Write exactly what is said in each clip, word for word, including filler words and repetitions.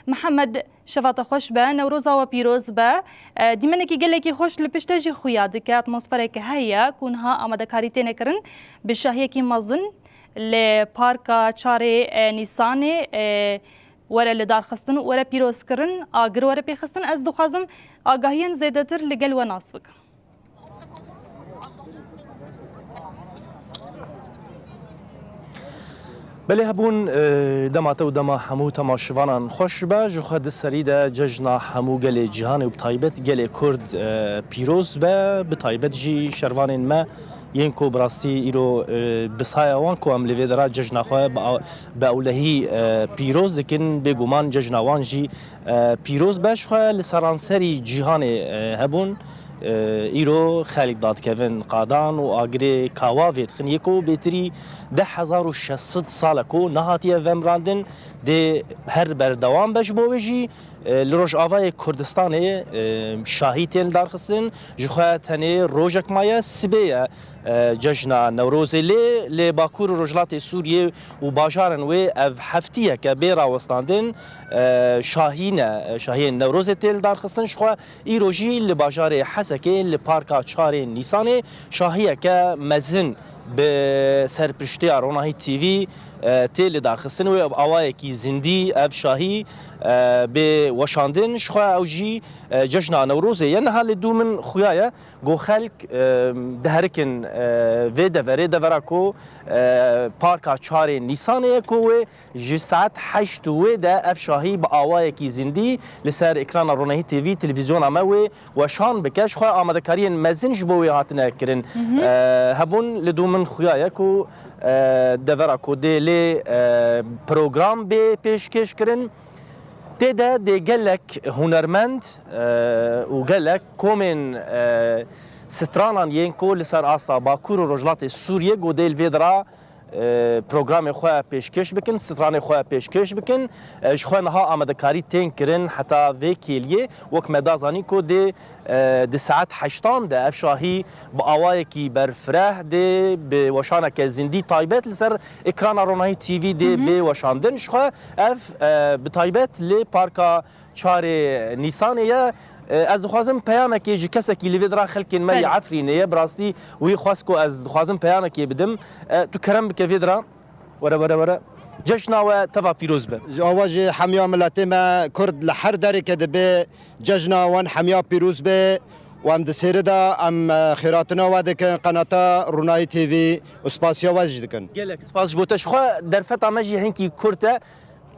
Mihemed, şeva te xweş be, Newroza we pîroz be. E, dîmenekî gelekî xweş li pişt te jî xuya dike, atmosfereke heye ku niha amadekarî têne kirin bi şahiyekî mezin li Parka Çarê, e, Nîsanê, e, were lidarxistin û were pîrozkirin, agir were pêxistin. Ez dixwazim agahiyên zêdetir li gel we nas bikim. Belê hebûn, e, dema te û dema hemû temaşevanan xweş be. Ji xwe di serî de cejna hemû gelê cîhanê û bi taybet gelê Kurd, e, pîroz be. Bi taybet jî şervanên me yên ku bi rastî îro, e, bi saya wan ku em li vê dera cejna xwe bi a-, bi ewlehî, e, pîroz dikin, bêguman cejna wan jî e, pîroz be. Ji xwe li seranserî cîhanê, e, hebûn, e, îro xelk dadikevin qadan û agirê kawa vê dixin. Yê ku bêtirî deh hezar û şeş sed sal e ku nehatiye vemirandin, dê her berdewam be. Ji bo wê jî, e, li Rojavayê Kurdistanê, e, şahî tên lidarxistin. Ji xwe tenê rojek maye, sibê ye, e, cejna Newrozê. Lê li Bakur û Rojhilatê Sûriyê û bajarên wê ev heftiyeke bê rawestandin, e, şahî ne, e, şahiyên Newrozê tê lidarxistin. Ji xwe îro jî li bajarê Hesekê li Parka Çarê Nîsanê şahiyeke mezin bi serpiştiya Ronahî T V, e, tê lidarxistin. Wê bi awayekî zindî ev şahî, e, bê weşandin. Ji xwe ew jî, e, cejna Newrozê ye. Niha li dû min xuya ye. Ku xelk, e, diherikin, e, vê deverê, devera ku, e, Parka Çarê Nîsanê ye ku wê ji saet heşt wê de ev şahî bi awayekî zindî li ser ekrana Ronahî T V televîzyona me wê weşan bike. Ji xwe amadekariyên mezin ji bo wê hatine kirin. E, hebûn li dû min xuya ye ku, e, devera ku dê lê, e, program bê pêşkêş kirin. Tê de dê gelek hunermend, e, û gelek komên, e, stranan yên ku li ser asta Bakur û Rojhilatê Sûriyê ku dê li vê dira, e, programê xwe pêşkêş bikin, stranê xwe pêşkêş bikin. E, ji xwe niha amadekarî tên kirin heta vê kêliyê. Wek me da zanîn ku dê, e, di saet heştan de ev şahî bi awayekî berfireh dê bi weşaneke zindî taybet li ser ekrana Ronahî T V dê bê weşandin. Ji xwe ev, e, bi taybet li Parka Çarê Nîsanê ye. E, ez dixwazim peyamekê ji kesekî li vê dira xelkên me yê Efrînê ye. Bi rastî wî xwest ku ez dixwazim peyamekê bidim. E, tu kerem bike vê dira. Were, were, were. Cejna we teva pîroz be. Ji ava jî hemiya miletê me Kurd li her dereke dibe cejna wan hemiya pîroz be. Û em di sêri de em, e, xêratina we dikin, qenata Ronahî T V û spasiya we jî dikin. Gelek spas ji bo te. Ji xwe derfeta me jî hinkî kurt e.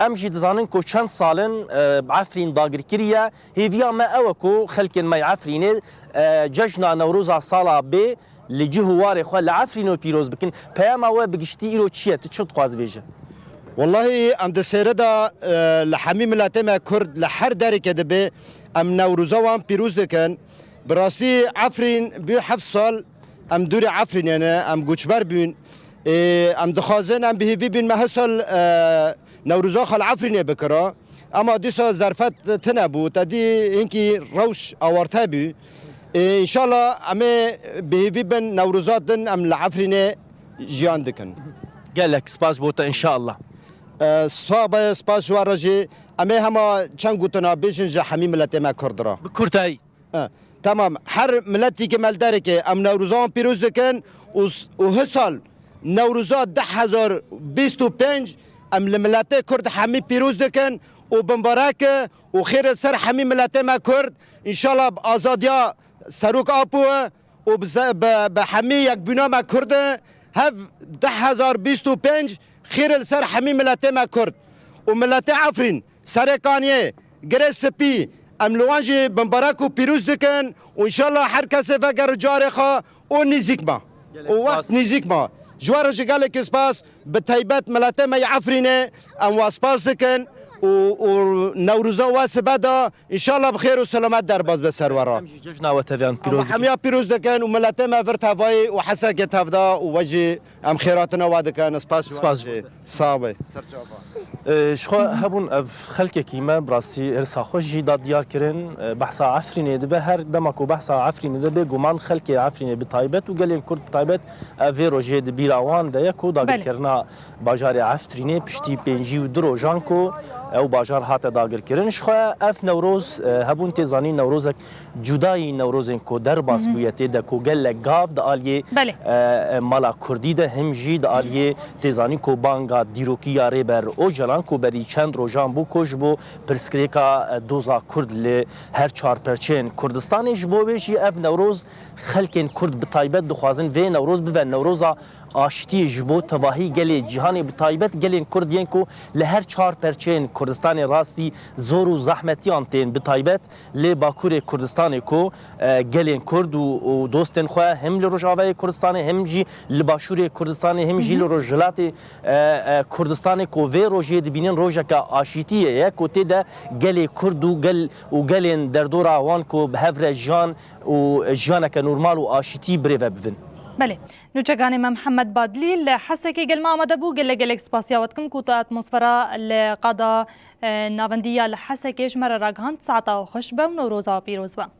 Em jî dizanin ku çend sal in, e, Efrîn dagirkirî ye. Hêviya me ew e ku xelkên me yê Efrînê, e, cejna Newroza sala bê li cih û warê xwe li Efrînê pîroz bikin. Peyama we bi giştî îro çi ye? Tu çi dixwazî bêje? Wellahî em di sêre de, e, li hemî miletê me Kurd li her dereke dibe em Newroza wan pîroz dikin. Bi rastî Efrîn bû heft sal em dûrê Efrînê ne, em goçber bûn. Ê, em dixwazin em bi hêvî bîn me hesal, e, Newroza xwe li Efrînê bikira. Ema dîsa zerfet tune bû, te dî hinkî rewş awarte bû. Ê, înşallah em ê bi hêvî bin Newroza din em li Efrînê jiyan dikin. Gelek spas bo te înşallah. E, spa be, spas ji we re jî. Em ê hema çend gotina bêjin ji hemî miletê me Kurd re. Bi kurtayî. E, temam. Her miletî ke me li derê ke em Newroza wan pîroz dikin û s-, û hisal Newroza du hezar bîst û pênc em li miletê Kurd hemî pîroz dikin û bimbarek e û xêr e ser hemî miletê me Kurd. Înşallah bi azadiya Serok Apo e û bi ze-, bi, bi hemî yekbûna me Kurd e. Hev du hezar bîst û pênc xêr e li ser hemî miletê me Kurd û miletê Efrîn. Serê Kaniyê, Girê Spî, em li wan jî bimbarek û pîroz dikin û înşallah her kesê vegere carê xwe û nîzîk me. Û wext nîzîk me. Ji we re jî gelekî spas, bi taybet miletê me yê Efrînê em we spas dikin û, û Newroza we sibe da, înşallah bi xêr û selamet derbas be ser we re. Em jî cejna we teviyan pîroz dikin. Em hemiya pîroz dikin û miletê me vir tevayî û Hesekê tevda û we jî Em xêratina we dikin, spas ji we Spas ji jî. Sax be. Serçava. E, ji xwe hebûn ev xelkekî me, bi rastî hirsa xwe jî da diyar kirin. E, behsa Efrînê dibe, her dema ku behsa Efrînê dibe, bêguman xelkê Efrînê bi taybet û gelên Kurd bi taybet, ev vê rojê di bîra wan de ye ku Belê. dagirkirina bajarê Efrînê piştî pêncî û du rojan ku Ew bajar hate dagirkirin. Ji xwe ev Newroz, e, hebûn tê zanîn Newrozek cudayî Newrozên ku derbas bûye tê de ku gelek gav di aliyê, Belê. e, e, mala Kurdî de him jî di aliyê tê zanîn ku banga dîrokî ya Rêber Ocalan ku berî çend rojan bû ku ji bo pirsgirêka, e, doza Kurd li her çar perçeyên Kurdistanê, ji bo vê jî ev Newroz xelkên Kurd bi taybet dixwazin vê Newroz bive Newroza aştiyê ji bo tevahî gelê cîhanê, bi taybet gelên Kurd yên ku li her çar perçeyên Kurdistanê rastî zor û zehmetiyan tên, bi taybet lê Bakurê Kurdistanê ku, e, gelên Kurd û, û dostên xwe him li Rojavayê Kurdistanê him jî li Başûrê Kurdistanê him jî li Rojhilatê, e, e, Kurdistanê ku vê rojê dibînin rojeke aşîtiyê ye ku tê de gelê Kurd û gel, û gelên derdora wan ku bi hev re jiyan û jiyaneke normal û aşîtî birêve bibin. Belê. Nûçeganê me Mihemed Badlî li Hesekê gel me amade bû. Gelek gelek spasiya we dikim ku tu atmosfera li qada, e, navendî ya li Hesekê ji me re ragihand. Saeta we xweş be û Newroza we pîroz be.